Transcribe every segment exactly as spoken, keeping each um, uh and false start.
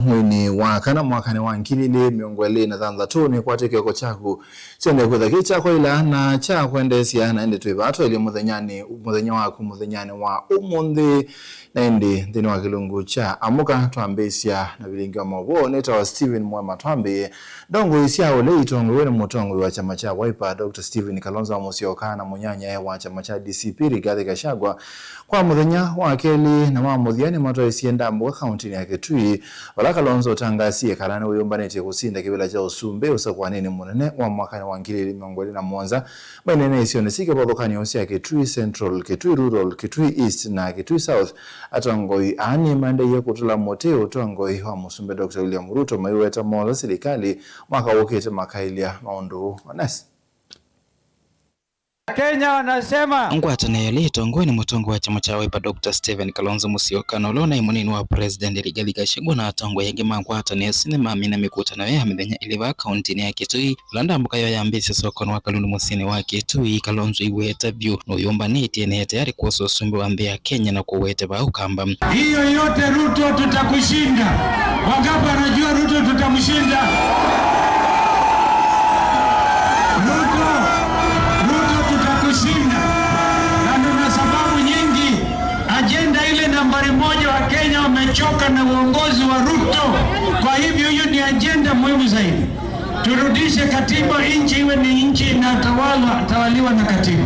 mweinĩ wa kana mwakanĩ wa ngili ilĩ mĩongo ĩlĩ na thanthatũ, nĩkwate kĩoko kyaku kyende kwĩtha kĩ kya kwaĩla na kya kwendeesya, na ĩndĩ twĩ vaa twaĩlye mũthenyanĩ, mũthenya waku mũthenyanĩ wa ũmũnthĩ. Na ĩndĩ nthĩnĩ wa kĩlungu kya Amũka, twambĩĩsya na vilingi wa maũvoo. Nĩtawa Stephen Mwema. Twambĩĩe. Ndongoi sya ũlei itongoiwe nĩ mũtongoi wa kyama kya Wiper, Doctor Stephen Kalonzo Musyoka, na mũnyanyae wa kyama kya D C P, Rigathi Gachagua, kwa mũthenya wa kelĩ na wa mũthya nĩmatwaĩsie ndambũka kauntinĩ ya Kitui, vala Kalonzo ũtangaasie kana nĩwĩyũmbanĩtye kũsinda kĩvĩla kya ũsumbĩ ũsakũanĩnĩ mũnene wa mwakanĩ wa ngili ilĩ mĩongo ĩlĩ na mũonza. Maineena isionĩ syĩ kĩvathũkany'o sya Kitui Central, Kitui Rural, Kitui East na Kitui South, atongoi aa nĩmaendeeie kũtũla mũtĩ ũtongoi wa Mũsumbĩ Doctor William Ruto, maiweta mosa silikalĩ mwaka ũkĩte makaĩlya maũndũ ũũ. Nasi Kenya wanasema. Ngwatanĩo ĩla ĩtongoew'e nĩ mũtongoi wa kyama kya Wiper, Doctor Stephen Kalonzo Musyoka, na ũla ũnaĩ mũnini wa President Rigathi Gachagua, na atongoi angĩ ma ngwatanĩo ĩsu nĩmamina mĩkutano ya mĩthenya ĩlĩ vaa kauntinĩ ya Kitui. Ĩla ndambũka yoo yambĩĩsye sokonĩ wa Kalundu mũsyĩnĩ wa Kitui, Kalonzo aiweta vyũ nũyũmbanĩtye na e tayarĩ kwosa ũsumbĩ wa nthĩ ya Kenya na kũwete vaa Ũkamba. Hiyo yote Ruto, tutakushinda. Wangapi wanajua Ruto tutamshinda? Ruto, Ruto tutakushinda. Na tuna sababu nyingi. Ajenda ile nambari moja, wa Kenya wamechoka na uongozi wa Ruto. Kwa hivyo hiyo ni ajenda muhimu zaidi. Turudishe katiba, nchi iwe ni nchi inatawalwa, tawaliwa na katiba.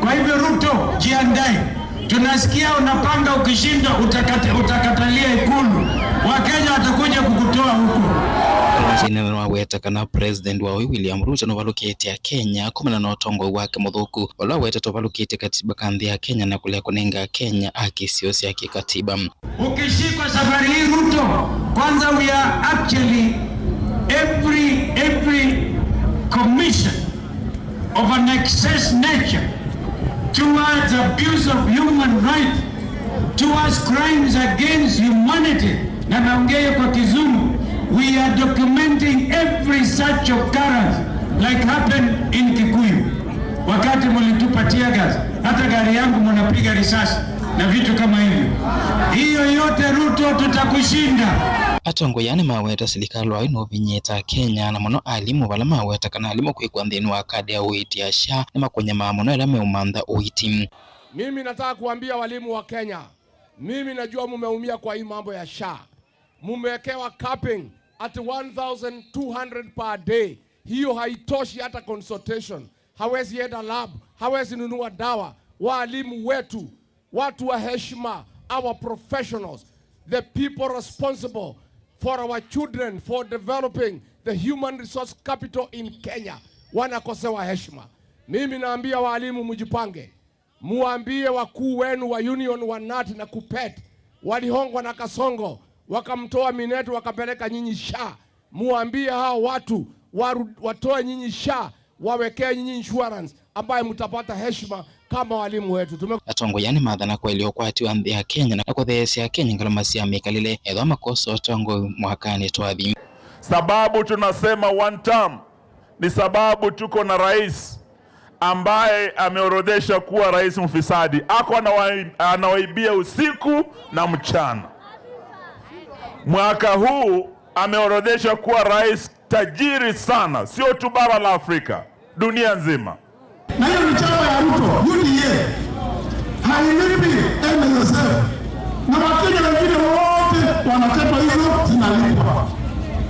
Kwa hivyo Ruto, jiandae. Tunasikia unapanga, ukishinda utakata-, utakatalia Ikulu. Wakenya watakuja kukutoa huko. Kalonzo nĩwaweta kana President wa William Ruto nũvalũkĩte Akenya kumana na ũtongoi wake mũthũku, ũla awetete ũvalũkĩte katiba ka nthĩ ya Kenya na kũlea kũnenga Akenya haki syoo sya kĩkatiba. Ukishikwa safari hii Ruto, kwanza we are actually every, every commission of an excess nature towards abuse of human rights, towards crimes against humanity, na naongea hiyo kwa Kizungu, we are documenting every such occurrence like happened in Kikuyu, wakati mlitupa tear gas, hata gari yangu mnapiga risasi na vitu kama hivyo. Hiyo yote Ruto, tutakushinda. Atongoi aa nĩmaweta silikalĩ wa yu nũvinyĩĩte Akenya, na mũno alimũ, vala maweta kana alimũ kwĩkwa nthĩnĩ wa kadi ya ũiiti ya SHA nĩmakũnyamaa mũno ĩla meũmantha ũiiti. Mimi nataka kuambia walimu wa Kenya, mimi najua mumeumia kwa hii mambo ya SHA. Mumewekewa capping at one thousand two hundred per day. Hiyo haitoshi hata consultation. Hawezi enda lab, hawezi nunua dawa. Walimu wetu, watu wa heshima, our professionals, the people responsible for our children, for developing the human resource capital in Kenya, wanakosewa heshima. Mimi naambia walimu mjipange. Muambie wakuu wenu wa union wa nat na kupet, walihongwa na Kasongo, wakamtoa Minet, wakapeleka nyinyi SHA. Muambie hao watu waru-, watoe nyinyi SHA, wawekee nyinyi insurance ambaye mtapata heshima kama walimu wetu. Tume- Atongoi aa nĩmathana kwaĩlya ũkwati wa nthĩ ya Kenya na kũtheesya Akenya ngalama sya mĩkalĩle ethĩwa makosa ũtongoi mwakanĩ twathi. Sababu tunasema one term ni sababu tuko na rais ambaye ameorodhesha kuwa rais mfisadi. Ako anawa-, anawaibia usiku na mchana. Mwaka huu ameorodhesha kuwa rais tajiri sana, sio tu bara la Afrika, dunia nzima. Na hiyo ni chama ya Ruto, U D A. Hailipi N S S F. Na Wakenya wengine wote wanakatwa, hizo zinalipwa.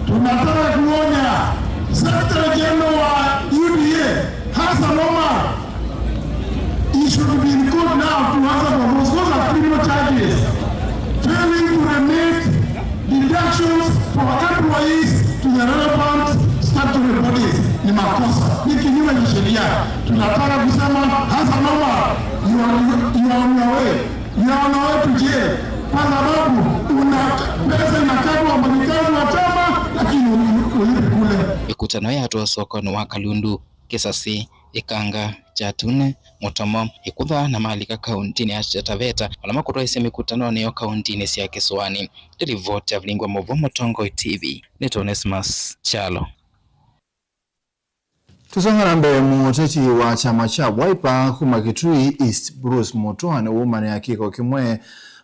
Tunataka kuonya Secretary General wa U D A, Hassan Omar. He should be in court now to answer for those. Those are criminal charges. Failing to remit deductions for employees to the relevant statutory bodies ni makosa, ni kinyume cha sheria. Tunataka kusema, Hassan Omar, you are, you are on your way. You are on your way to jail. Kwa sababu una pesa inakatwa wafanyikazi wa chama, lakini uli-, ulipi kule. Ĩkutano yatwa sokonĩ wa Kalundu, Kĩsasĩ, Ĩkanga, Kyatune, Mũtomo, Ĩkutha na malika kauntinĩ ya Taita Taveta, ala makũtwaĩsye mĩkutanonĩ yoo kauntinĩ sya Kĩsũanĩ. Nĩ livoti ya Vilingwa Mũvwa, Mũtongoi T V, nĩ Onesmus Kyalo. Tũsonga na mbee, mũteti wa kyama kya Wiper kuma Kitui East, Bruce Mutua, nĩwũmanĩa kĩko kĩmwe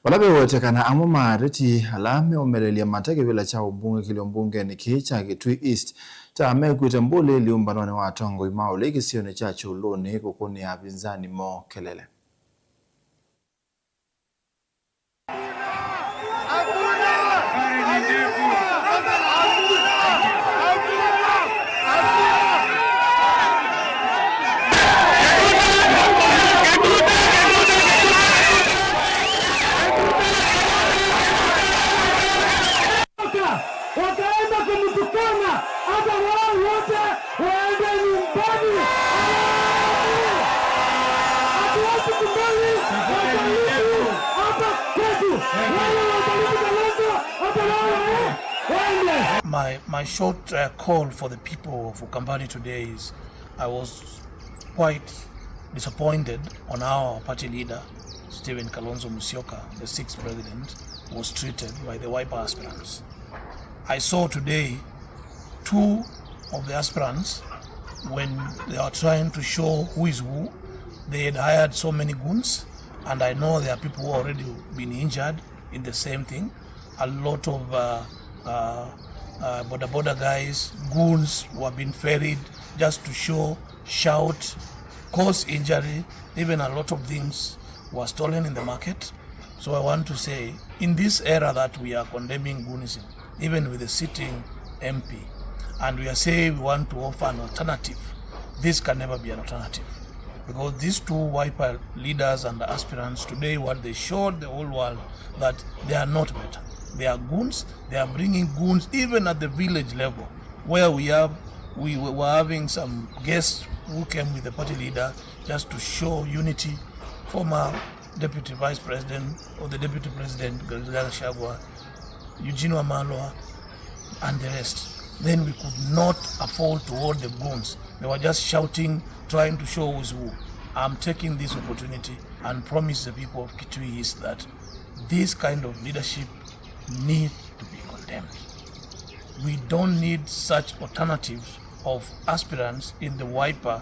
Vala veweta kana amwe ma ateti ala meũmelelya mate kĩvĩla kya ũmbunge kĩlĩ ũmbungenĩ kĩĩ kya Kitui East ta mekw'ĩte mbũlĩĩli ũmbanonĩ wa atongoi ma ũlei kĩsionĩ kya Kyũlũnĩ kũkũnĩa apinzani moo kelele. Wakaenda kumtukana, hata wao wote waende nyumbani. Hatuwezi kubali wasaliti hapa kwetu. Wale wasaliti Kalonzo, hata wao waende. My, my short, uh, call for the people of Ukambani today is, I was quite disappointed on how our party leader, Stephen Kalonzo Musyoka, the sixth president, was treated by the Wiper aspirants. I saw today two of the aspirants, when they are trying to show who is who, they had hired so many goons, and I know there are people who already been injured in the same thing. A lot of, uh, uh, uh, boda boda guys, goons who have been ferried just to show, shout, cause injury. Even a lot of things were stolen in the market. So I want to say, in this era that we are condemning goonism, even with the sitting M P, and we are saying we want to offer an alternative, this can never be an alternative. Because these two Wiper leaders and aspirants today, what they showed the whole world, that they are not better. They are goons. They are bringing goons even at the village level, where we have, we were having some guests who came with the party leader just to show unity. Former Deputy Vice President, or the Deputy President, Rigathi Gachagua, Eugene Wamalwa, and the rest. Then we could not afford to hold the goons. They were just shouting, trying to show who is who. I'm taking this opportunity and promise the people of Kitui East that this kind of leadership need to be condemned. We don't need such alternatives of aspirants in the Wiper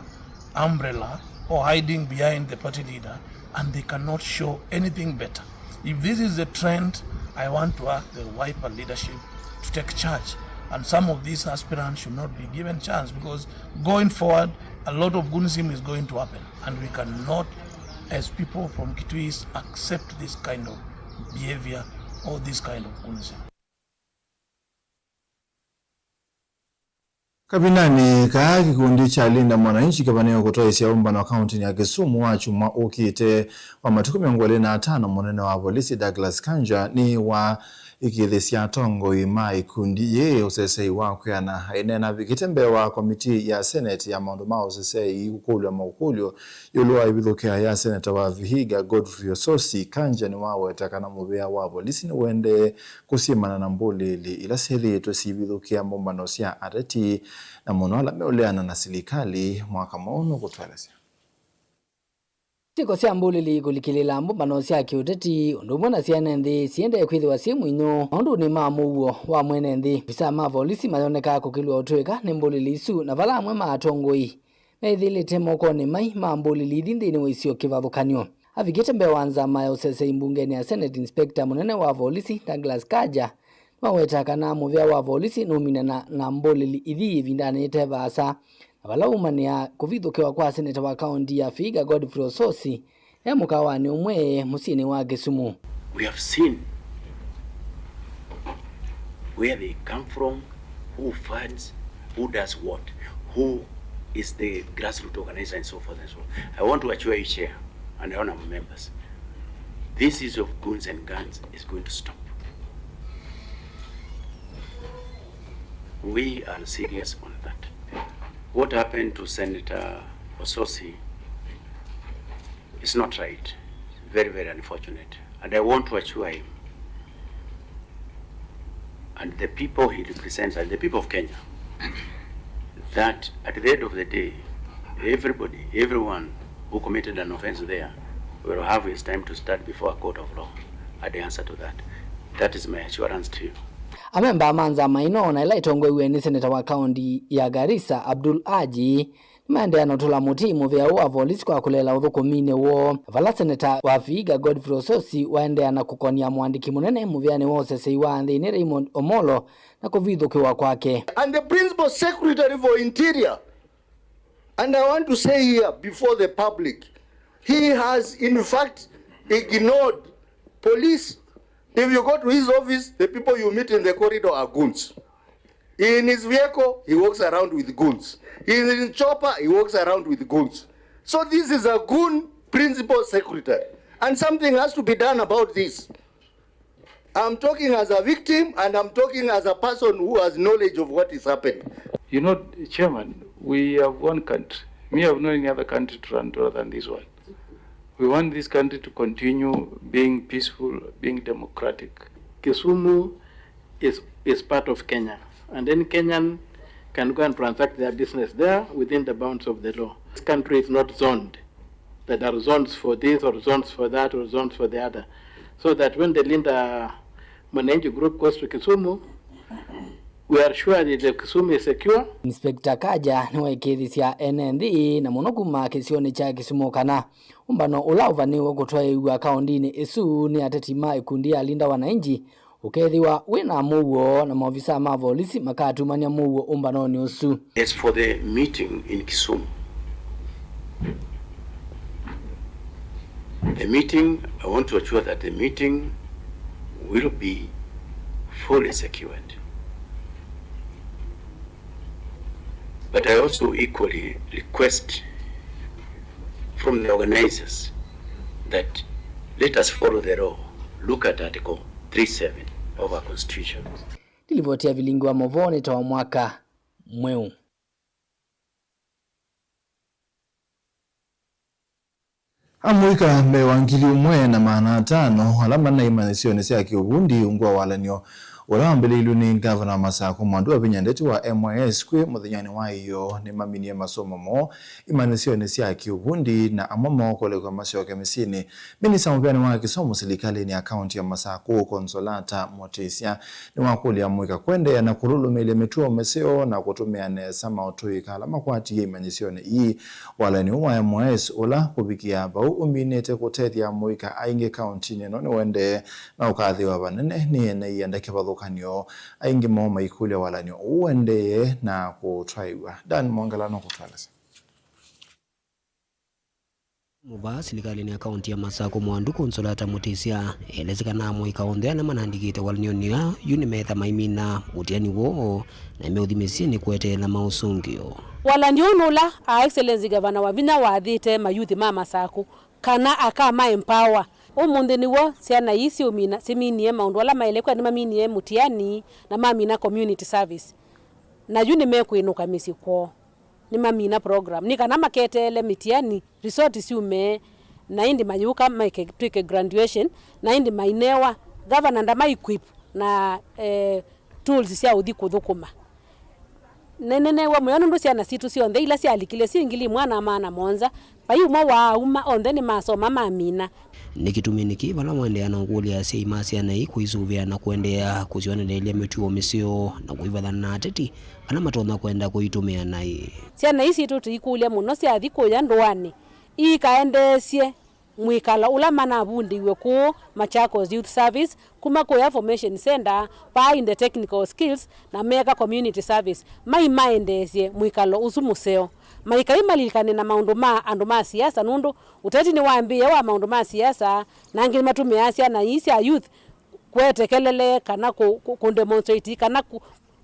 umbrella or hiding behind the party leader, and they cannot show anything better. If this is the trend, I want to ask the Wiper leadership to take charge, and some of these aspirants should not be given chance, because going forward, a lot of goonism is going to happen, and we cannot, as people from Kitui East, accept this kind of behavior or this kind of goonism. Kavindanĩ kaa, kĩkundi kya Linda Mwananchi kĩvanĩĩwe kũtwaĩsya ũmbano kaũntĩnĩ ya Kisumu wakyumwa ũkĩte wa matukũ mĩongo ĩlĩ na atano, mũnene wa volisi Douglas Kanja nĩwaĩkĩĩthĩsya atongoi ma ikundi yĩĩ ũseseĩ wa kwĩana. Aineena avikĩte mbee wa komitii ya Senate ya maũndũ ma ũseseĩ kũkũlw'a maũkũlyo ĩũlũ wa ĩvithũkĩa ya seneta wa Vihiga, Godfrey Ososi, Kanja nĩwaweta kana mũvĩa wa volisi nĩũendee kũsyĩmana na mbũlĩĩli ila syĩthĩĩtwe syivithũkĩa mbũmbano sya ateti, na mũno ala meũleana na silikalĩ mwaka mwaũ nũkũtwelesya. Syĩko sya mbũlĩĩli kũlikĩlĩĩla mbũmbano sya kĩũteti ũndũ ũmwe na sya ene nthĩ siendee kwĩthĩwa syĩ mũinyũ maũndũnĩ ma mũuo wa mwene nthĩ. Avisaa ma volisi mayonekaa kũkĩlw'a ũtũĩka nĩ mbũlĩĩli isu, na vala amwe ma atongoi meĩthĩlĩte mokonĩ mai ma mbũlĩĩli ithi nthĩnĩ wa isio kĩvathũkany'o. Avikĩte mbee wa nzama ya ũsesei mbungenĩ ya Senate, Inspector mũnene wa volisi Douglas Kanja nĩwawetaa kana mũvĩa wa volisi nũminana na mbũlĩĩli ithi ĩvindanĩ yĩte vaasa, na vala umanĩa kũvithũkĩwa kwa seneta wa kaũnti ya Vihiga Godfrey Ososi e mũkawanĩ ũmwe mũsyĩnĩ wa Kisumu. We have seen where they come from, who funds, who does what, who is the grassroots organizer, and so forth and so on. I want to assure you, Chair, and honorable members, this issue of goons and guns is going to stop. We are serious on that. What happened to Senator Ososi is not right. Very, very unfortunate. And I want to assure him and the people he represents and the people of Kenya that at the end of the day, everybody, everyone who committed an offense there will have his time to stand before a court of law and answer to that. That is my assurance to you. Amemba ma nzama ĩno, na ĩla ĩtongoew'e nĩ seneta wa kaũnti ya Garissa, Abdul Haji, Maendeea na ũtũla mũtĩ mũvĩa ũũ wa volisi kwa kũleela ũthũkũminĩ woo, vala seneta wa Vihiga Godfrey Osotsi waendeea na kũkonia mũandĩki mũnene mũvĩanĩ wa ũseseĩ wa nthĩnĩ Raymond Omolo na kũvithũkĩwa kwake. And the principal secretary for interior, and I want to say here before the public, he has in fact ignored police. If you go to his office, the people you meet in the corridor are goons. In his vehicle, he walks around with goons. In his chopper, he walks around with goons. So this is a goon principal secretary. And something has to be done about this. I'm talking as a victim and I'm talking as a person who has knowledge of what is happening. You know, Chairman, we have one country. Me, I have no any other country to run to other than this one. We want this country to continue being peaceful, being democratic. Kisumu is, is part of Kenya, and any Kenyan can go and transact their business there within the bounds of the law. This country is not zoned, that there are zones for this or zones for that or zones for the other, so that when the Linda Mwananchi group goes to Kisumu, we are sure that the Kisumu is secure. Inspector Kaja nĩwaĩkĩĩthisya ene nthĩ, na mũno kuma kĩsionĩ kya Kisumu, kana ũmbano ũla ũvanĩĩwe kũtwaĩĩw'a kaũndĩnĩ ĩsu nĩ ateti ma ĩkundi ya Linda Wananchi ũkethĩwa wĩ na mũuo, na maovisaa ma volisi makatumany'a mũuo ũmbanonĩ ũsu. As for the meeting in Kisumu, the meeting, I want to assure that the meeting will be fully secured. But I also equally request from the organizers that let us follow the law. Look at Article three seven of our Constitution. Nĩ livoti ya Vilingi wa Movoo nĩ ta wa mwaka mweũ. Amũika mbee wa ngili ũmwe na maana atano ala manaĩ imanyĩsyonĩ sya kĩũvundi ungu wa walan'yo ũla wambĩlĩilw'e nĩ ngavana wa Masakũ Mwandu Wavinya Ndeti wa M Y S kwĩ mũthenyanĩ wa ĩyoo nĩmaminie masomo moo imanyĩsyonĩ sya kĩũvundi, na amwe moo kũlekwa masyoke mĩsyĩnĩ. Minista mũvĩanĩ wa kĩsomo silikalĩnĩ ya kaunti ya Masakũ, Consolata Mũtĩsya, nĩwakũlya amũika kũendeea na kũlũlũmĩĩlya mĩtuo mĩseo na kũtũmĩa nesa maũtũĩka ala makwatie imanyĩsyonĩ ii. Walani ũũ wa M Y S, ũla kũvikĩa vau ũminĩte kũtethya amũika aingĩ kauntinĩ ĩno, nĩũendee na ũkathĩwa vanene nĩ ene ianda kĩvathũkany'o, aingĩ moo maikũlya walani ũũ ũendee na kũtwaĩw'a. Dan Mwongela nũkũtũelesya. Mũvaa silikalĩnĩ ya kaunti ya Masakũ Mwandu, Consolata Mũtĩsya, elesye kana amũika onthe ala manandĩkĩte walany'onĩ aa yu nĩmetha maimina mũtiani woo na meũthi mĩsyĩnĩ kweteela maũsũngĩo. Walany'o nĩ ũla Her Excellency Gavana Wavinya wathĩte mayuthi ma Masakũ kana akama empower. Ũmũnthĩ nĩw'o syana ii syũmina, syĩminie maũndũ ala maĩle kwĩa nĩmaminie mũtiani na mamina community service. Na yu nĩmekwĩnũka mĩsyĩ kwoo. Nĩmamina program nĩ kana maketeele mĩtiani, result syume, na ĩndĩ mayũka meke, twĩke graduation, na ĩndĩ mainewa, gavana ndama equip na, eh, tools sya ũthi kũthũkũma. Nĩneneew'a mũyo nũndũ syana sitũ syonthe ila syalikile syĩ ngili ĩmwe na maana mũonza, vai ũmwe waauma, onthe nĩmasoma mamina. Nĩ kĩtumi nĩkĩ vala waendeea na ũkũlya asyai ma syana ii kũisũvĩa na kũendeea kũsyoneleelya mĩtuo mĩseo na kũivathana na ateti ala matonya kwenda kũitũmĩa naĩ? Syana ii sitũ tũikũlya mũno syathi kũya ndũanĩ iikaendeesye mwĩkalo ũla manavundĩiwe kũũ Machakos Youth Service, kuma kũya Formation Center, vaa in the technical skills, na meeka community service, mai maendeesye mwĩkalo ũsu mũseo. Maikai malilikane na maũndũ ma andũ ma siasa, nũndũ ũteti nĩwambĩĩe wa maũndũ ma siasa, na angĩ nĩmatũmĩaa syana ii sya youth kwetekelele kana kũ, kũ, kũ demonstrate kana kũ,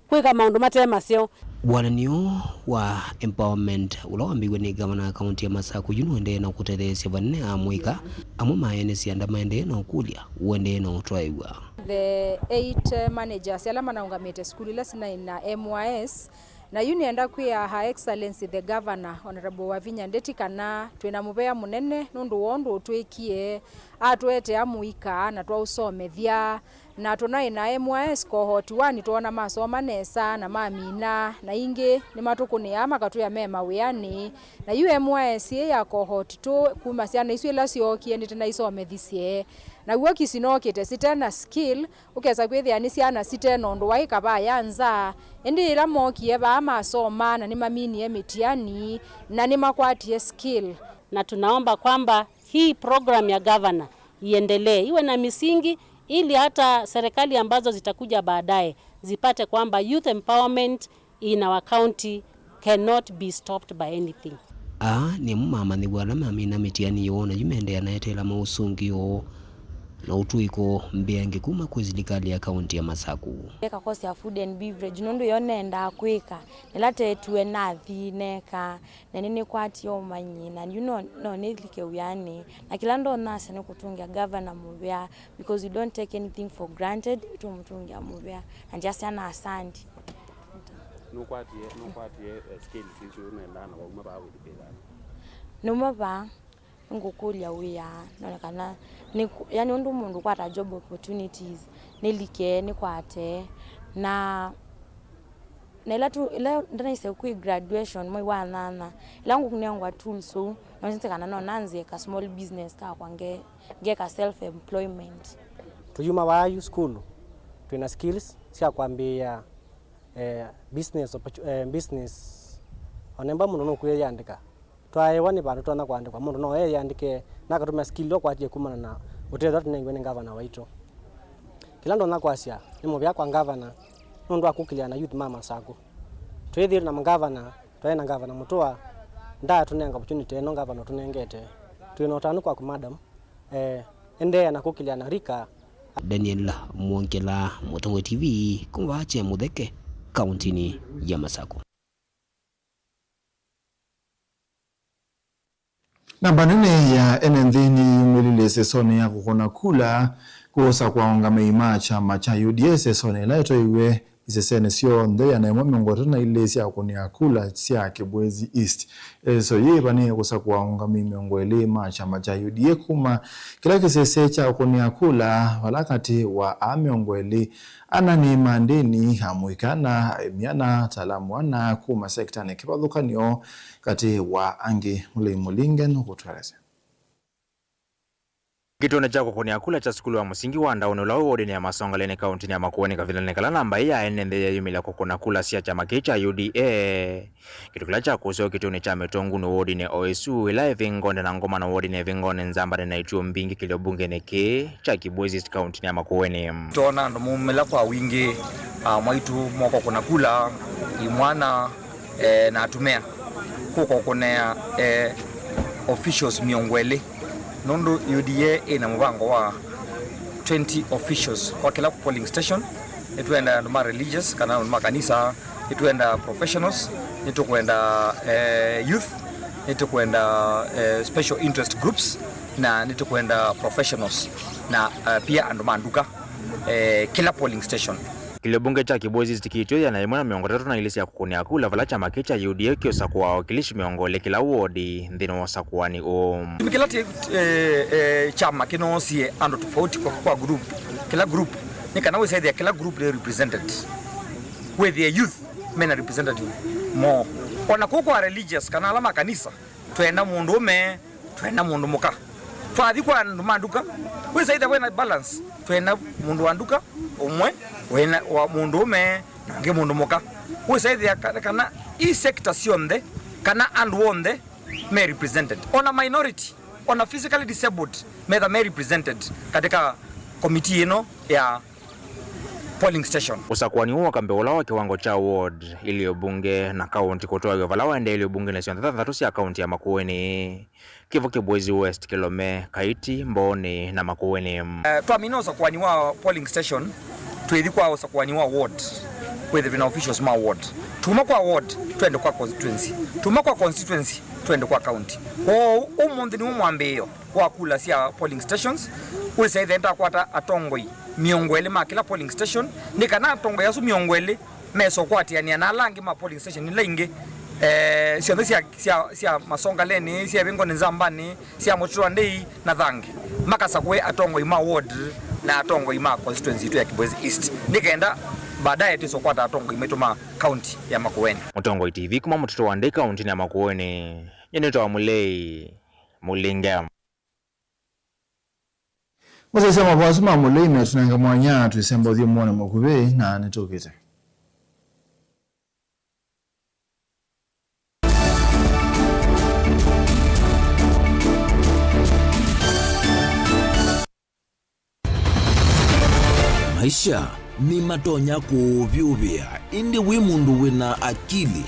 kwĩka maũndũ mate maseo. Walany'o wa empowerment ũla wambĩĩw'e nĩ ngavana wa kaunti ya Masakũ yu nũendee na kũtetheesya vanene amũika amwe ma ene syanda maendee na ũkũlya ũendee na ũtwaĩw'a. The eight, eh, managers ala manaũngamĩte sukulu ila sinaĩ na M Y S, na yu nĩenda kwĩa Her Excellency the Governor, Honorable Wavinya Ndeti, kana twĩ na mũvea mũnene nũndũ wa ũndũ ũtwĩkie, atũetea mũika na twaũsomethya, Na tũnaĩ na M Y S cohort one, nĩtwoona masoma nesa na mamina, na ingĩ nĩmatũkũnĩaa makatwĩa me mawĩanĩ. Na yu M Y S ĩĩ ya cohort two, kuma syana isu ila syookie nĩtĩnaisomethisye. Na w'o kisi nookĩte site na skill, ũkesa kwĩthĩa nĩ syana site na ũndũ waĩ kavaa ya nza. Ĩndĩ yĩla mookie vaa masoma na nĩmaminie mĩtiani na nĩmakwatie skill. Na tunaomba kwamba hii program ya gavana iendelee, iwe na misingi, ili hata serikali ambazo zitakuja baadaye zipate kwamba youth empowerment in our county cannot be stopped by anything. Aa nĩmo mamanyĩw'a ala mamina mĩtiani yoo, na yu mendeea na eteela maũsũngĩo na ũtũĩko mbeange kuma kwĩ silikalĩ ya kaunti ya Masaku. Eka course ya food and beverage, nũndũ yo nendaa kwĩka, nĩla tetue nathi neka, na nĩnĩkwatie ũmanyi, na yu no, no nĩlike wĩanĩ, na kĩla ndonasya nĩ kũtũngĩa gavana mũvea, because we don't take anything for granted, tũmũtũngĩa mũvea, na ndyasya na asandi. Nũkwatie, nũkwatie, eh, skills isu nenda na wauma vaa wĩthukĩĩthana? Numa vaa, nĩngũkũlya wĩa, none kana nĩ, yani ũndũ mũndũ ũkwata job opportunities, nĩlike, nĩkwate, na, na ĩla tu, ĩla ndanaisye kwĩ graduation mwei wa nyanya, ĩla ngũnengwa tools ũu, nonzĩte kana no nanzie ka small business kakwa nge, ngeka self employment. Tũyuma vaa yu sukulu, twĩna skills sya kwambĩĩa, eh, business opportu-, eh, business. Onemba mũndũ nũkwĩyĩandĩka. Twaewa nĩ vandũ tonya kũandĩkwa, mũndũ no eyĩandĩke na akatũmĩa skill ila ũkwatie kumana na ũtethyo ũla tũnengiwe nĩ ngavana waitũ. Kĩla ndonya kwasya nĩ mũvea kwa ngavana nũndũ wa kũkĩlya na youth ma Masaku. Twĩthĩĩtwe na ngavana, twaĩ na ngavana Mũtũa, ndaatũnenga opportunity ĩno ngavana ũtũnengete. Twĩ na ũtanu kwaku madam, eh, endeea na kũkĩlya na rika. Daniel Mwongela, Mũtongoi T V, kuma vaa Kyamũtheke, kauntinĩ ya Masaku. Namba nene ya ene nthĩ nĩyumĩlile ĩsesonĩ ya kũkũna kula kũsakũa aũngamĩi ma kyama kya U D A ĩsesonĩ ĩla ĩtwaiwe isesenĩ syonthe ĩana ĩmwe mĩongo ĩtatũ na ilĩ sya kũkũnĩa kula sya Kibwezi East. Ĩseso yĩĩ ĩvanĩe kũsakũa aũngamĩi mĩongo ĩlĩ ma kyama kya U D A kuma kĩla kĩsese kya kũkũnĩa kula, vala katĩ wa aa mĩongo ĩlĩ ana nĩ ma ndĩni, amũika ana, aĩmi ana, ataalamu ana kuma sektanĩ kĩvathũkany'o, katĩ wa angĩ. Mũlei Mũlinge nũkũtũelesya. Kĩtũnĩ kya kũkũnĩa kula kya sukulu wa mũsingi wa Ndaũnĩ ũla wĩ wodinĩ ya Masongaleni kauntinĩ ya Makueni kavindanĩ kala namba ĩĩ ya ene nthĩ yeyumĩlya kũkũna kula sya kyama kĩĩ kya U D A. Kĩndũ kĩla kyakũsĩwe kĩtũnĩ kya Mĩtũngũnĩ wodinĩ o ĩsu, ĩla ĩvingonĩ na Ngomano wodinĩ ĩvingonĩ Nzambanĩ na ituo mbingĩ kĩlio mbungenĩ kĩĩ kya Kibwezi East kauntinĩ ya Makueni. Twoona andũ maumĩla kwa wingĩ, a, mwaitũ moko kũna kula, imwana, e, na atumĩa kũka kũnea, e, officials mĩongo ĩlĩ, nũndũ U D A ĩna mũvango wa twenty officials kwa kĩla polling station. Nĩtwenda andũ ma religious kana andũ ma kanisa, nĩtwenda professionals, nĩtũkwenda, eh, youth, nĩtũkwenda, eh, special interest groups, na nĩtũkwenda professionals, na, eh, pia andũ ma nduka, eh, kĩla polling station. Kĩlio mbunge kya Kibwezi East kĩitw'e ĩana ĩmwe na mĩongo ĩtatũ na ilĩ sya kũkũnĩa kula, vala kyama kĩĩ kya U D A kĩũsakũa awakilishi mĩongo ĩlĩ kĩla wodi nthĩnĩ wa ũsakũani ũũ. Kĩla ti, eh, eh, kyama kĩnoosie andũ tofauti kwa, kwa group, kĩla group, nĩ kana wĩsaĩthĩa kĩla group nĩ represented. Wĩthĩe youth mena representative moo. Ona kũu kwa religious kana ala ma kanisa, twenda mũndũũme, twenda mũndũ mũka. Twathi kwa andũ ma nduka, wĩsaĩthĩa wĩna balance, twenda mũndũ wa nduka ũmwe, wĩna wa mũndũũme, na ũngĩ mũndũ mũka. Wĩsaĩthĩa kana, kana i sector syonthe, kana andũ onthe me represented. Ona minority, ona physically disabled, metha me represented katika komiti ĩno ya polling station. Ũsakũani ũũ wa kambĩ ũla wa kĩwango kya ward, ilio mbunge, na kaunti kũtwaĩwe vala waendee ilio mbungenĩ syonthe thanthatũ sya kaunti ya Makueni. Kĩvo, Kibwezi West, Kĩlome, Kaiti, Mbooni na Makueni. Eh, twamina ũsakũani wa polling station, twĩthi kwa ũsakũani wa ward, wĩthĩwe na officials ma ward. Tuma kwa ward, twende kwa constituency. Tuma kwa constituency, twende kwa county. Kwoou, ũmũnthĩ nĩw'o mwambĩĩo wa kula sya polling stations. Wĩsaĩthĩa nĩtakwata atongoi mĩongo ĩlĩ ma kĩla polling station, nĩ kana atongoi asu mĩongo ĩlĩ mesa ũkwatĩanĩa na ala angĩ ma polling station ila ingĩ, eh, syonthe sya, sya, sya Masongaleni, sya Ĩvĩngoni Nzambanĩ, sya Mũtũa Ndei na Thange, makasakũe atongoi ma ward na atongoi ma constituency yitũ ya Kibwezi East, nĩ kenda baadaye twĩse kũkwata atongoi maitũ ma kaunti ya Makueni. Mũtongoi T V kuma mũtitũ wa Ndei kauntinĩ ya Makueni, nyie nĩtawa Mũlei Mũlinge. Mũsyaĩĩsya mavoo asu ma Mũlei metũnenga mwanya twĩsemba ũthyũmũonĩ mũkuvĩ na nĩtũkĩte. Maisha nĩmatonya kũũvyũvĩa, ĩndĩ wĩ mũndũ wĩ na akili,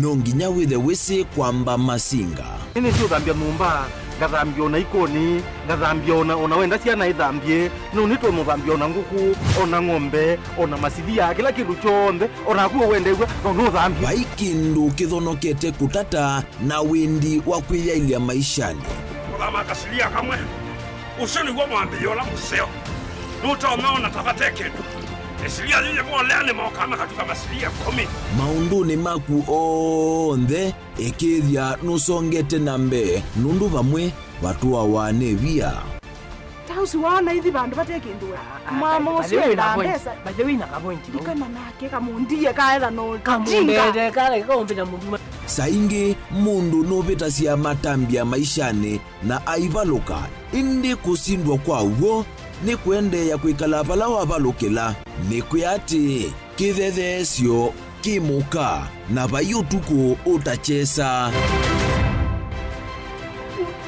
no nginya wĩthe wĩsĩ kwamba masinga. Nĩnĩsĩ ũthambya nyũmba, ngathambya ona ikoni, ngathambya ona, ona wenda syana ithambye, no nĩtũmũthambya ona ngũkũ, ona ng'ombe, ona masilia, kĩla kĩndũ kyonthe, ona naku ũwendew'a, no nũthambye. Vai kĩndũ kĩthonokete kũtata na wendi wa kwĩyaĩlya maishanĩ. Kũthama kasilia kamwe, ũsu nĩw'o mwambĩĩo ũla mũseo. Nũtonya ona ta vate kĩndũ. Ĩsilia yĩyĩvolea nĩmokaa makatuka masilia ĩkũmi. Maũndũnĩ maku onthe, ĩkĩĩthya nũsongete na mbee, nũndũ vamwe vatũawa nĩ via. Ta ũsu waona ithi vandũ vate kĩndũ we. Mama ũsu enda mbesa. By the way, na kavointi vau. Ndikana nake kamũndie kaetha no kamũndete kale kaũmbĩta mũnduma. Saa ingĩ mũndũ nũvĩtasya matambya maishanĩ na aivalũka, ĩndĩ kũsindwa kwa w'o nĩ kũendeea kwĩkala vala wavalũkĩla. Nĩkwĩa atĩĩ, kĩthetheesyo kĩ mũka, na vai ũtukũ ũtakyesa.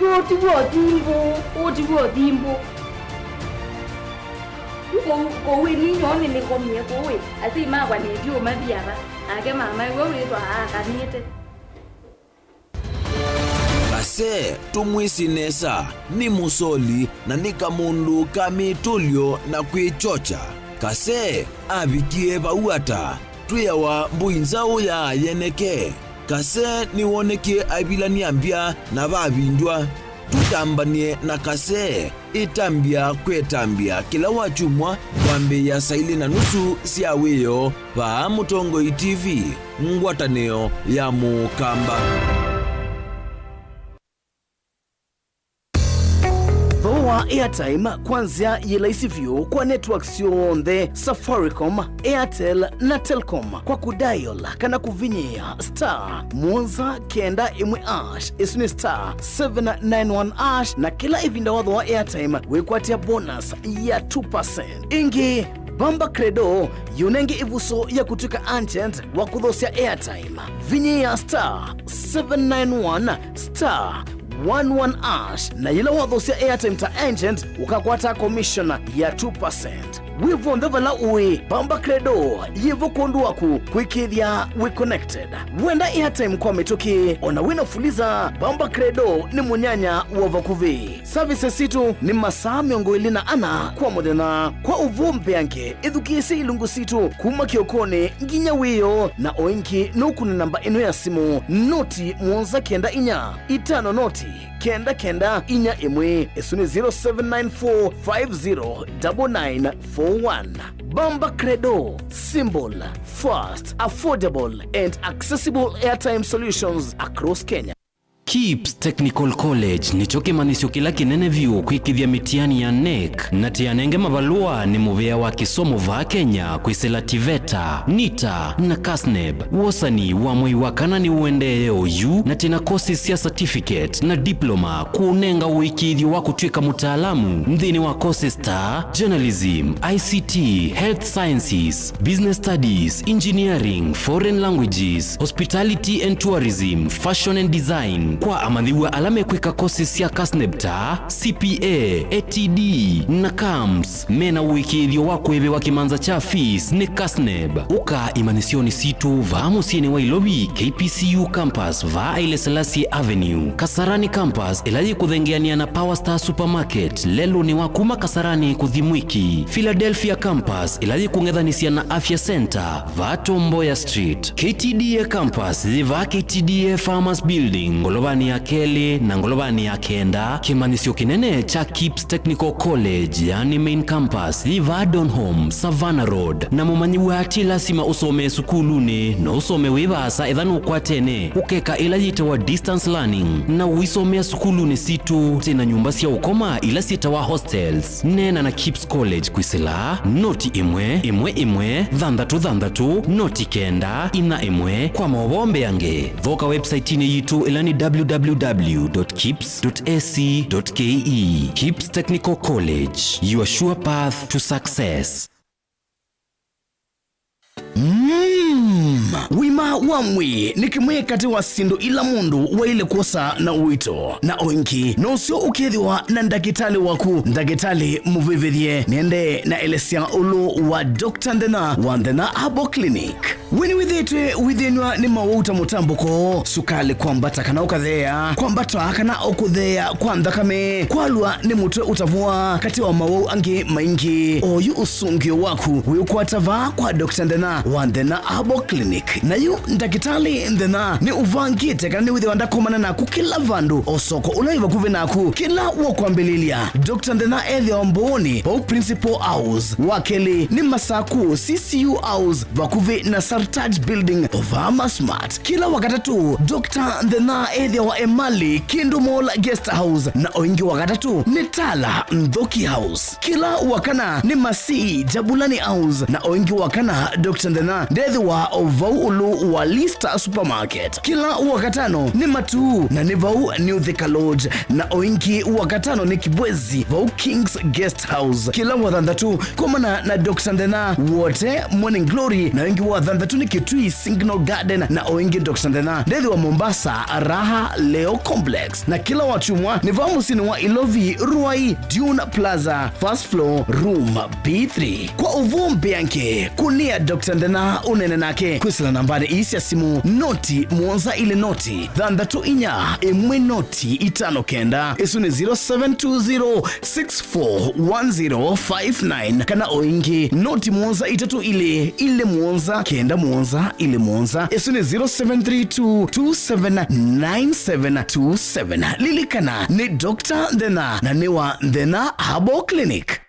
Ũũ ti w'o thimbũ, ũũ ti w'o thimbũ. Kũu, kũu ĩ ninyoo nĩnĩkomie kũu ĩ, asyai makwa nĩtyu ũmathi ava, nake mama ĩwe wĩthwa aakanĩte. Kasee tũmwĩsĩ nesa, nĩ mũsoli na nĩ kamũndũ ka mĩtũlyo na kwĩkyokya. Kasee avikie vau ata? Twĩawa mbũi nzaũ ya yeneke. Kasee nĩwonekie aivilany'a mbya na vavindw'a. Tũtambany'e na Kasee. Ĩtambya kwetambya kĩla wakyumwa kwambĩĩa saa ilĩ na nusu sya wĩoo vaa Mũtongoi T V, ngwatanĩo ya Mũkamba. Thooa airtime kwa nzĩa yĩ laisi vyũ kwa networks syonthe, Safaricom, Airtel na Telcom, kwa kũdial kana kũvinyĩĩa star mũonza kenda ĩmwe hash, ĩsu nĩ star seven nine one hash, na kĩla ĩvinda wathooa airtime wĩkwatĩa bonus ya two percent. Ĩngĩ, Bamba Credo yĩũnenge ĩvuso ya kũtw'ĩka agent wa kũthoosya airtime. Vinyĩĩa star seven nine one star one one hash, na yĩla wathoosya airtime ta agent, ũkakwata commission ya two percent. Wĩ vonthe vala ũĩ, Bamba Credo yĩvo kwondũ waku kwĩkĩĩthya wĩ connected. Wenda airtime kwa mĩtũkĩ, ona wĩna Fuliza, Bamba Credo nĩ mũnyanya wa vakuvĩ. Services sitũ nĩ masaa mĩongo ĩlĩ na ana kwa mũthenya. Kwa ũvoo mbeange, ĩthukĩĩsye ilungu sitũ kuma kĩokonĩ nginya wĩoo, na o ĩngĩ nũkũne namba ĩno ya simũ, noti mũonza kenda inya itano noti kenda kenda inya ĩmwe, ĩsu nĩ zero seven nine four five zero double nine four one. Bamba Credo, simple, fast, affordable and accessible airtime solutions across Kenya. KIPS Technical College nĩkyo kĩmanyĩsyo kĩla kĩnene vyũ kwĩkĩthya mĩtiani ya NEC, na tĩanenge mavalũa nĩ mũvĩa wa kĩsomo vaa Kenya kwĩsĩla TVETA, NITA, na KASNEB. Wosani wa mwei wa kana nĩũendeeye oyu, na twĩna courses sya certificate na diploma kũũnenga ũĩkĩĩthyo wa kũtw'ĩka mũtaalamu nthĩnĩ wa courses ta journalism, I C T, health sciences, business studies, engineering, foreign languages, hospitality and tourism, fashion and design, kwa amanyĩw'a ala mekwĩka courses sya KASNEB ta C P A, A T D, na CAMS. Mena ũĩkĩĩthyo wa kũĩvĩwa kĩmanza kya fees nĩ KASNEB. Ũka imanyĩsyonĩ sitũ vaa mũsyĩnĩ wa Ilovi, K P C U campus, vaa Haile Selassie Avenue, Kasarani campus, ĩla yĩkũthengeanĩa na Power Star Supermarket, lelũnĩ wa kuma Kasarani kũthi Mwiki, Philadelphia campus, ĩla yĩkũng'ethanĩsya na Afya Center, vaa Tom Mboya Street, K T D A campus, yĩ vaa K T D A Farmers Building, ngolova ngolovanĩ ya kelĩ na ngolovanĩ ya kenda, kĩmanyĩsyo kĩnene kya KIPS Technical College, yani main campus, yĩ vaa Donholm, Savannah Road, na mũmanyĩw'a ti lasima ũsomee sukulunĩ, no ũsome wĩ vaasa ethĩwa nũkwatene ũkeka ĩla yĩtawa distance learning, na ũisomea sukulunĩ sitũ. Twĩ na nyũmba sya ũkoma ila syĩtawa hostels. Neena na KIPS College kwĩsĩla noti ĩmwe ĩmwe ĩmwe thanthatũ thanthatũ noti kenda inya ĩmwe. Kwa maũvoo mbeange, thoka website-inĩ yitũ ĩla nĩ www dot kips dot ac dot ke. KIPS Technical College, your sure path to success. Mm. Wima wa mwĩĩ nĩ kĩmwe katĩ wa syĩndũ ila mũndũ waĩle kwosa na ũito, na o ĩngĩ no ũseo ũkethĩwa na ndakĩtalĩ waku. Ndakĩtalĩ mũvĩvĩthye nĩendee na elesya ũlũ wa Doctor Nthena wa Nthena Herbal Clinic. We nĩwĩthĩĩtwe wĩthĩnw'a nĩ mawau ta mũtambũko, sukalĩ kwambata kana ũkatheea, kwambata kana o kũtheea kwa nthakame, kwalwa nĩ mũtwe ũtavũa, katĩ wa mawau angĩ maingĩ? Oyu ũsũngĩo waku wĩũkwata vaa kwa Doctor Nthena wa Nthena Herbal Clinic. Na yu ndakĩtalĩ Nthena nĩ ũvangĩte kana nĩwĩthĩwa ndakomana naku kĩla vandũ, o soko ũla wĩ vakuvĩ naku. Kĩla wakwambĩlĩlya, Doctor Nthena ethĩawa Mbooni, vau Principal House. Wa kelĩ nĩ Masaku, C C U House, vakuvĩ na Sartaj Building, o vaa Masmart. Kĩla Wakatatũ, Doctor Nthena ethĩawa Emali, Kindu Mall Guest House, na o ĩngĩ Wakatatũ nĩ Tala, Nthoki House. Kĩla Wakana nĩ Masii, Jabulani House, na o ĩngĩ Wakana, Doctor Nthena ndethĩwa o vau ũlũ wa Lista Supermarket. Kĩla Wakatano nĩ Matuu, na nĩ vau New Thika Lodge, na o ĩngĩ Wakatano nĩ Kibwezi, vau King's Guest House. Kĩla Wathanthatũ, komana na Doctor Nthena Wote Morning Glory, na o ĩngĩ Wathanthatũ nĩ Kitui Signal Garden, na o ĩngĩ Doctor Nthena ndethĩwa Mombasa, Raha Leo Complex. Na kĩla Wakyumwa nĩ vaa mũsyĩnĩ wa Ilovi, Ruai, Dune Plaza, first floor, room B three. Kwa ũvoo mbeange, kũnĩa Doctor Nthena ũneene nake kwĩsĩla nambanĩ ii sya simũ, noti mũonza ilĩ noti thanthatũ inya ĩmwe noti itano kenda. Ĩsu nĩ zero seven two zero six four one zero five nine, kana o ĩngĩ, noti mũonza itatũ ilĩ ilĩ mũonza kenda mũonza ilĩ mũonza. Ĩsu nĩ zero seven three two two seven nine seven two seven. Lilikana, nĩ Doctor Nthena, na nĩ wa Nthena Herbal Clinic.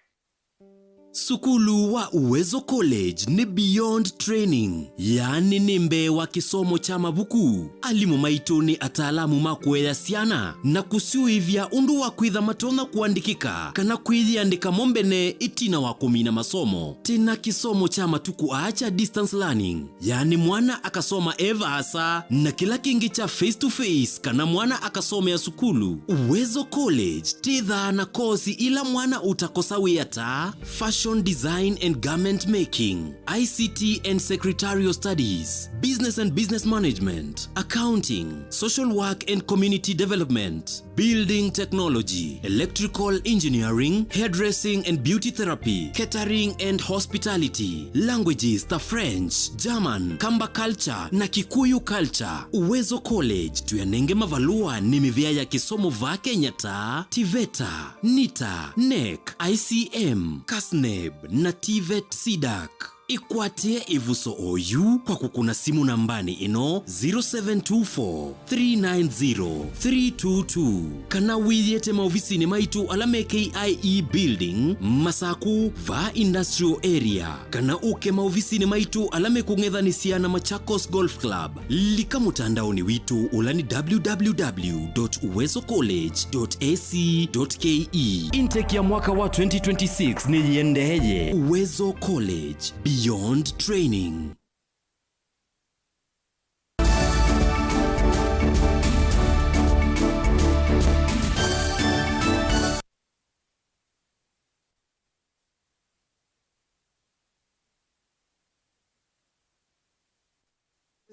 Sukulu wa Uwezo College nĩ beyond training, yaani nĩ mbee wa kĩsomo kya mavuku. Alimũ maitũ nĩ ataalamu ma kũea syana na kũsyũĩvya ũndũ wa kwĩtha matonya kũandĩkĩka kana kwĩyĩandĩka mo mbene ĩtina wa kũmina masomo. Twĩ na kĩsomo kya matukũ aa kya distance learning, yaani mwana akasoma e vaasa, na kĩla kĩngĩ kya face to face kana mwana akasomea sukulu. Uwezo College twĩthaa na kosi ila mwana ũtakosa wĩa ta fashion design and garment making, I C T and secretarial studies, business and business management, accounting, social work and community development, building technology, electrical engineering, hairdressing and beauty therapy, catering and hospitality, languages ta French, German, Kamba culture na Kikuyu culture. Uwezo College tũyanenge mavalũa nĩ mĩvĩa ya kĩsomo vaa Kenya ta TVETA, NITA, NEC, I C M, KASNEB na TVET CDAC. Ĩkwatĩe ĩvuso oyu kwa kũkũna simũ nambanĩ ĩno, zero seven two four, three nine zero, three two two, kana wĩyĩte maovisinĩ maitũ ala me K I E Building, Masaku, vaa Industrial Area, kana ũke maovisinĩ maitũ ala mekũng'ethanĩsya na Machakos Golf Club. Lika mũtandaonĩ witũ ũla nĩ www dot uwezo college dot ac dot ke. Intake ya mwaka wa twenty twenty-six nĩyĩendeeye. Uwezo College, beyond training.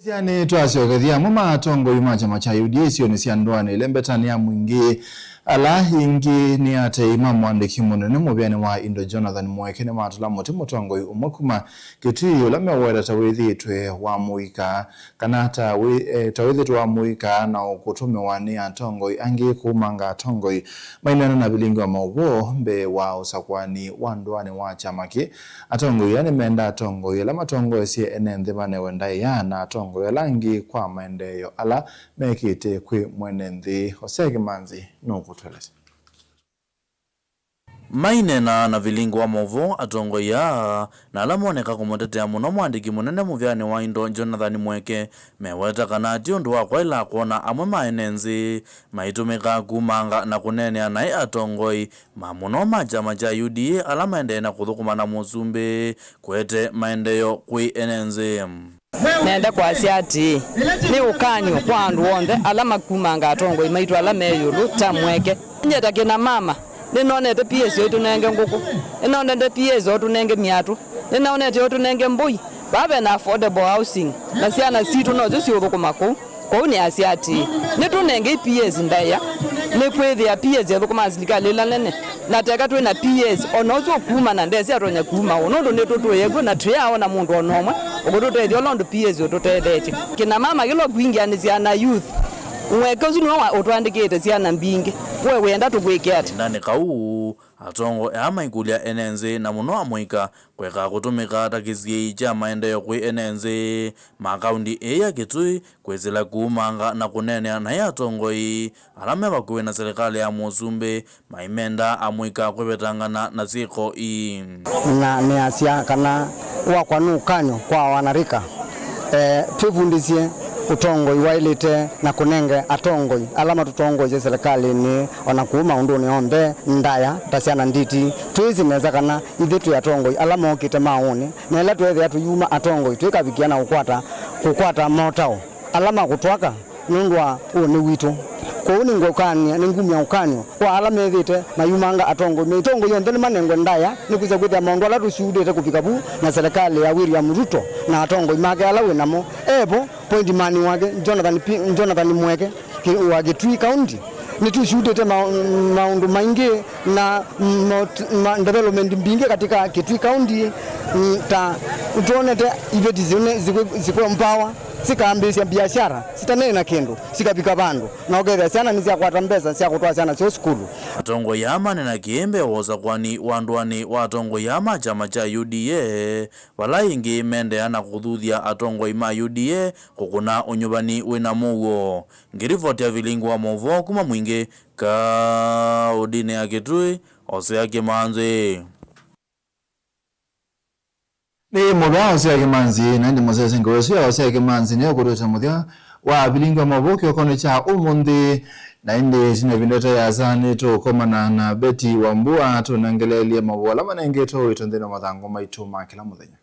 Syanĩ twasyokethya amwe ma atongoi ma kyama kya U D A isionĩ sya ndũanĩ ĩlembetanĩ ya mwingĩ Ala ĩngĩ nĩ atei ma mũandĩki mũnene mũvĩanĩ wa indo Jonathan Mweke nĩmatũla mũtĩ mũtongoi ũmwe kuma Kitui ũla meweta ta wĩthĩĩtwe wa mũika, kana ta wĩ-, eh, ta wĩthĩĩtwe wa mũika na ũkũtũmĩwa nĩ atongoi angĩ kũumanga atongoi. Maineena na vilingi wa maũvoo mbee wa ũsakũani wa ndũanĩ wa kyama kĩĩ, atongoi aa nĩmenda atongoi ala matongoesye ene nthĩ manewe ndaĩa na atongoi ala angĩ kwa maendeeo ala mekĩte kwĩ mwene nthĩ. Hosea Kĩmanzi nũkũtũelesya. Maineena na vilingi wa maũvoo, atongoi aa na ala moneka kũmũtetea mũno mũandĩki mũnene mũvĩanĩ wa indo Jonathan Mweke meweta kana ti ũndũ wa kwaĩla kwona amwe ma ene nthĩ maitũmĩka kumanga na kũneenea naĩ atongoi ma mũno ma kyama kya U D A ala maendee na kũthũkũma na mũsumbĩ kũete maendeeo kwĩ ene nthĩ. Nenda kwasya atĩĩ, nĩ ũkany'o kwa andũ onthe ala makumanga atongoi maitũ ala me ĩũlũ ta Mweke. Nyie ta kĩna mama, nĩnonete P S ũitũnenge ngũkũ, nĩnonete P S ũtũnenge myatũ, nĩnonete ũtũnenge mbũi. Vaa ve na affordable housing, na syana sitũ nosyo siũthũkũma kũu. Kwoou nĩasya atĩĩ, nĩtũnengei P S ndaĩa, nĩkwĩthĩa P S ethũkũmaa silikalĩ ĩla nene, na teka twĩ na P S, o na ũsu ũkuuma na ndesĩ atonya kuuma ũũ, nũndũ nĩtũtũĩe kw'o na tũyaaona mũndũ o na ũmwe ũkũtũtethya ũla ũndũ P S ũtũtethetye. Kĩna mama kĩla ũkwingĩanĩsya na youth, Mweke ũsu nĩwe wa-, ũtũandĩkĩte syana mbingĩ. We wĩenda tũkwĩke ata? Kavindanĩ kau, atongoi aa maikũlya ene nthĩ na mũno amũika kũekaa kũtũmĩka ta kĩsiĩĩi kya maendeeo kwĩ ene nthĩ ma kaunti ĩĩ ya Kitui kwĩsĩla kuumanga na kũneenea naĩ atongoi ala me vakuvĩ na silikalĩ ya mũsumbĩ maimenda amũika kwĩvetangana na syĩko ii. Na nĩasya kana wakwa nĩ ũkany'o kwa wanarika, eh, twĩvundĩsye ũtongoi waĩlĩte na kũnenge atongoi ala matũtongoesye silikalĩnĩ o na kũu maũndũnĩ onthe ndaya ta syana nditi. Twĩsĩ nesa kana ithyĩ twĩ atongoi ala mokĩte maaũnĩ, na ĩla tweethĩa tũyuma atongoi, twĩkavikĩa na kũkwata, kũkwata motao ala makũtwaka nũndũ wa ũnĩ witũ. Kwoou nĩngũkany'a, nĩngumya ũkany'o kwa ala methĩĩte mayumanga atongoi. Atongoi onthe nĩmanengwe ndaĩa, nĩkwĩsa kwĩthĩa maũndũ ala tũsyudĩte kũvika vu na silikalĩ ya William Ruto na atongoi make ala wĩ namo evo, point man wake, Jonathan P-, Jonathan Mweke, Ki-, wa Kitui County. Nĩtũsyutĩte ma-, maũndũ maingĩ na mot-, ma-, development mbingĩ katika Kitui County, mm, ta twonete iveti siune sikwe-, sikwe empower, sikambĩĩsya biashara, sitanene na kĩndũ, sikavika vandũ, na ũkethĩa syana nĩsyakwata mbesa sya kũtwaa syana syoo sukulu. Atongoi aa manena kĩĩ mbee wa ũsakũani wa ndũanĩ wa atongoi aa ma kyama kya U D A, vala ĩngĩ mendeea na kũthuthya atongoi ma U D A kũkũna ũnyuvani wĩ na mũuo. Ngĩrivoti ya vilingi wa maũvoo kuma Mwingĩ, kaũndĩnĩ ya Kitui, Hosea Kĩmanzi. Nĩ mũvea Hosea Kĩmanzi, na ĩndĩ mũsese ngewa ĩsu ya Hosea Kĩmanzi nĩyo kũtwĩte mũthya wa vilingi wa maũvoo kĩokonĩ kya ũmũnthĩ. Na ĩndĩ ĩtina ĩvinda ĩtayasa nĩtũkomana na Betty Wambua tũnengeleelye maũvoo ala manengetwe wĩto nthĩnĩ wa mathangũ maitũ ma kĩla mũthenya.